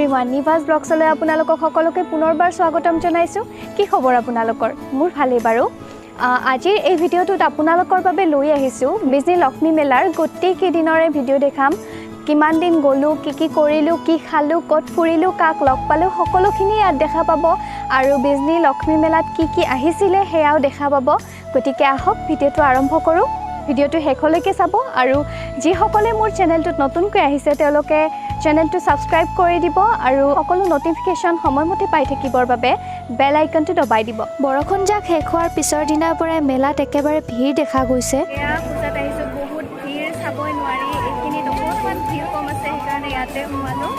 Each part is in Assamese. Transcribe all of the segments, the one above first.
এভৰিৱান, নিভাজ ব্লগছলৈ আপোনালোকক সকলোকে পুনৰবাৰ স্বাগতম জনাইছোঁ। কি খবৰ আপোনালোকৰ? মোৰ ভালেই বাৰু। আজিৰ এই ভিডিঅ'টোত আপোনালোকৰ বাবে লৈ আহিছোঁ বিজনী লক্ষ্মী মেলাৰ গোটেইকেইদিনৰে ভিডিঅ' দেখাম। কিমান দিন গ'লোঁ, কি কি কৰিলোঁ, কি খালোঁ, ক'ত ফুৰিলোঁ, কাক লগ পালোঁ, সকলোখিনি ইয়াত দেখা পাব। আৰু বিজনী লক্ষ্মী মেলাত কি কি আহিছিলে সেয়াও দেখা পাব। গতিকে আহক ভিডিঅ'টো আৰম্ভ কৰোঁ। ভিডিঅ'টো শেষলৈকে চাব আৰু যিসকলে মোৰ চেনেলটোত নতুনকৈ আহিছে তেওঁলোকে চেনেলটো ছাবস্ক্ৰাইব কৰি দিব আৰু সকলো ন'টিফিকেশ্যন সময়মতে পাই থাকিবৰ বাবে বেল আইকনটো দবাই দিব। বৰষুণজাক শেষ হোৱাৰ পিছৰ দিনাৰ পৰাই মেলাত একেবাৰে ভিৰ দেখা গৈছে। এয়া পূজাত আহিছোঁ, বহুত ভিৰ, চাবই নোৱাৰি। এইখিনিত অকণমান ভিৰ কম আছে, সেইকাৰণে ইয়াতে সোমালোঁ।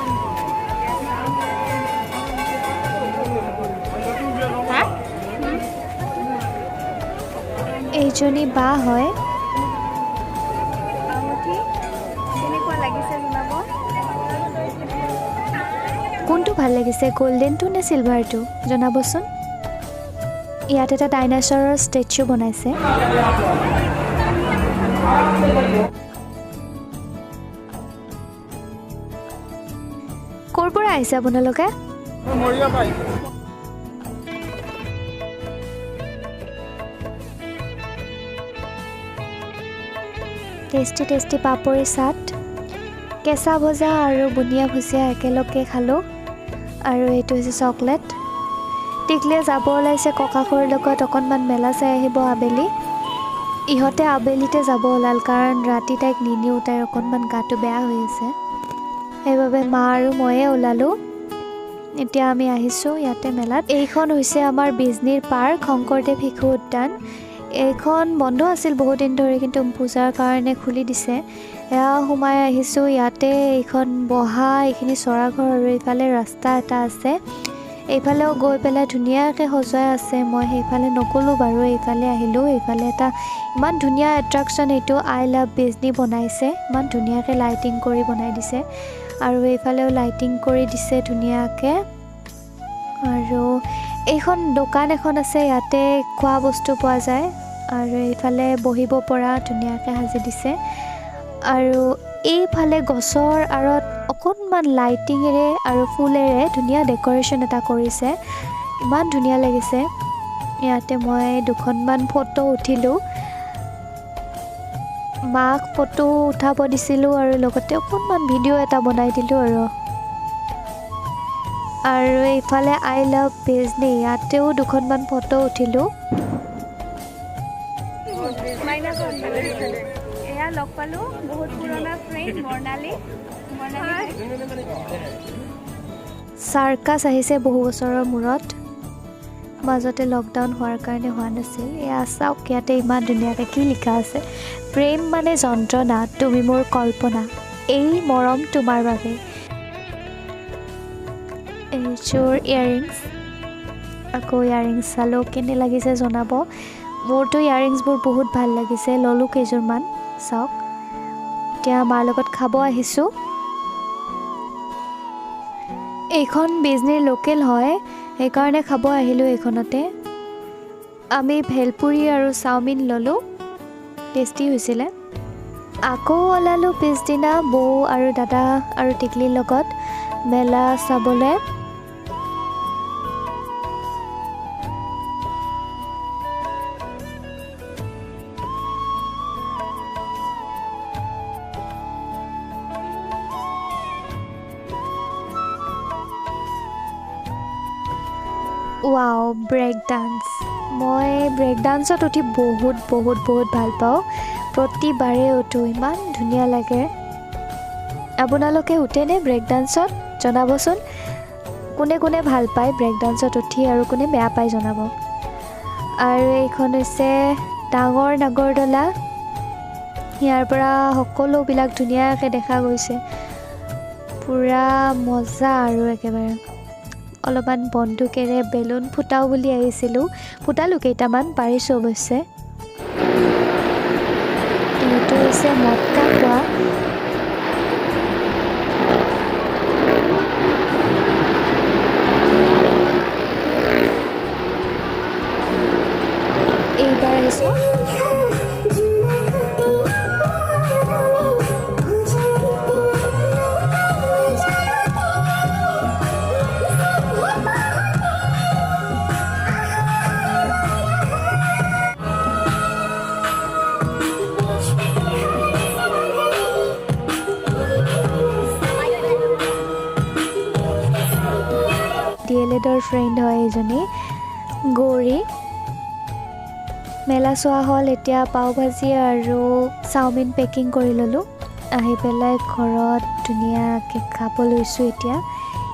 এইজনী বা হয়। আঙুঠি কেনেকুৱা লাগিছে জনাব। কোনটো ভাল লাগিছে, গল্ডেনটো নে চিলভাৰটো জনাবচোন। ইয়াত এটা ডাইনাছৰৰ ষ্টেচু বনাইছে। ক'ৰ পৰা আহিছে আপোনালোকে? টেষ্টি টেষ্টি পাপৰি চাট, কেঁচা ভজা আৰু বুনিয়া ভুজিয়া একেলগে খালোঁ। আৰু এইটো হৈছে চকলেট। টিকলিয়ে যাব ওলাইছে ককাকৰ লগত অকণমান মেলা চাই আহিব আবেলি। ইহঁতে আবেলিতে যাব ওলাল, কাৰণ ৰাতি তাইক নিনিওঁ, তাইৰ অকণমান গাটো বেয়া হৈ আছে। সেইবাবে মা আৰু ময়ে ওলালোঁ। এতিয়া আমি আহিছোঁ ইয়াতে মেলাত। এইখন হৈছে আমাৰ বিজনীৰ পাৰ্ক, শংকৰদেৱ শিশু উদ্যান। এইখন বন্ধ আছিল বহুত দিন ধৰি, কিন্তু পূজাৰ কাৰণে খুলি দিছে। এয়া সোমাই আহিছোঁ ইয়াতে। এইখন বহা, এইখিনি চৰাঘৰ আৰু এইফালে ৰাস্তা এটা আছে। এইফালেও গৈ পেলাই ধুনীয়াকৈ সজোৱাই আছে। মই সেইফালে নগ'লোঁ বাৰু, এইফালে আহিলোঁ। এইফালে এটা ইমান ধুনীয়া এট্ৰেকশ্যন, এইটো I love Bijni বনাইছে, ইমান ধুনীয়াকৈ লাইটিং কৰি বনাই দিছে। আৰু এইফালেও লাইটিং কৰি দিছে ধুনীয়াকৈ। আৰু এইখন দোকান এখন আছে, ইয়াতে খোৱা বস্তু পোৱা যায়। আৰু এইফালে বহিব পৰা ধুনীয়াকৈ সাজি দিছে। আৰু এইফালে গছৰ আঁৰত অকণমান লাইটিঙেৰে আৰু ফুলেৰে ধুনীয়া ডেক'ৰেশ্যন এটা কৰিছে, ইমান ধুনীয়া লাগিছে। ইয়াতে মই দুখনমান ফটো উঠিলোঁ। মাক ফটো উঠাব দিছিলোঁ আৰু লগতে অকণমান ভিডিঅ' এটা বনাই দিলোঁ আৰু। আৰু এইফালে I love Bijni, ইয়াতেও দুখনমান ফটো উঠিলোঁ। মাইনা এয়া লগ পালোঁ, বহুত পুৰণা ফ্ৰেণ্ড বৰ্ণালী। বৰ্ণালী চাৰ্কাছ আহিছে বহু বছৰৰ মূৰত, মাজতে লকডাউন হোৱাৰ কাৰণে হোৱা নাছিল। এয়া চাওক, ইয়াতে ইমান ধুনীয়াকৈ কি লিখা আছে, প্ৰেম মানে যন্ত্ৰণা, তুমি মোৰ কল্পনা, এই মৰম তোমাৰ বাবে। এইযোৰ ইয়াৰিংছ, আকৌ ইয়াৰিংছ চালোঁ, কেনে লাগিছে জনাব। মোৰতো ইয়াৰিংছবোৰ বহুত ভাল লাগিছে, ল'লোঁ কেইযোৰমান। চাওক, এতিয়া মাৰ লগত খাব আহিছোঁ। এইখন বিজনীৰ লোকেল হয়, সেইকাৰণে খাব আহিলোঁ এইখনতে। আমি ভেলপুৰি আৰু চাওমিন ল'লোঁ, টেষ্টি হৈছিলে। আকৌ ওলালোঁ পিছদিনা বৌ আৰু দাদা আৰু টিকলিৰ লগত মেলা চাবলৈ। Wow, break dance. মই ব্ৰেক ডান্সত উঠি বহুত বহুত বহুত ভাল পাওঁ, প্ৰতিবাৰেই উঠোঁ, ইমান ধুনীয়া লাগে। আপোনালোকে উঠেনে ব্ৰেক ডান্সত? জনাবচোন কোনে কোনে ভাল পায় ব্ৰেক ডান্সত উঠি আৰু কোনে বেয়া পায় জনাব। আৰু এইখন হৈছে ডাঙৰ নাগৰদোলা, ইয়াৰ পৰা সকলোবিলাক ধুনীয়াকৈ দেখা গৈছে, পূৰা মজা আৰু একেবাৰে। অলপমান বন্দুকেৰে বেলুন ফুটাও বুলি আহিছিলোঁ, ফুটালোঁ কেইটামান, পাৰিছোঁ অৱশ্যে। এইটো হৈছে মটকা খোৱা। এইবাৰ আহিছোঁ ডি এল এডৰ ফ্ৰেণ্ড হয় এইজনী গৌৰী। মেলা চোৱা হ'ল, এতিয়া পাও ভাজি আৰু চাওমিন পেকিং কৰি ল'লোঁ। আহি পেলাই ঘৰত ধুনীয়াকৈ খাব লৈছোঁ। এতিয়া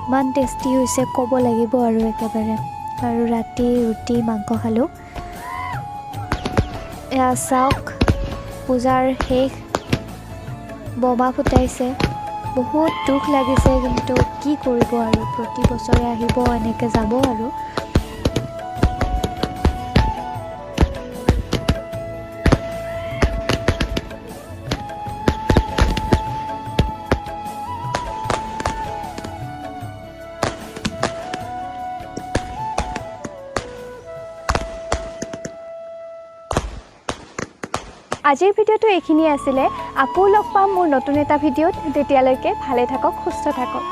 ইমান টেষ্টি হৈছে ক'ব লাগিব আৰু একেবাৰে। আৰু ৰাতি ৰুটি মাংস খালোঁ। এয়া চাওক, পূজাৰ শেষ, বোমা ফুটাইছে। বহুত দুখ লাগিছে, কিন্তু কি কৰিব আৰু, প্ৰতি বছৰে আহিব, এনেকৈ যাব আৰু। আজিৰ ভিডিঅ'টো এইখিনিয়ে আছিলে। আকৌ লগ পাম মোৰ নতুন এটা ভিডিঅ'ত। তেতিয়ালৈকে ভালে থাকক, সুস্থ থাকক।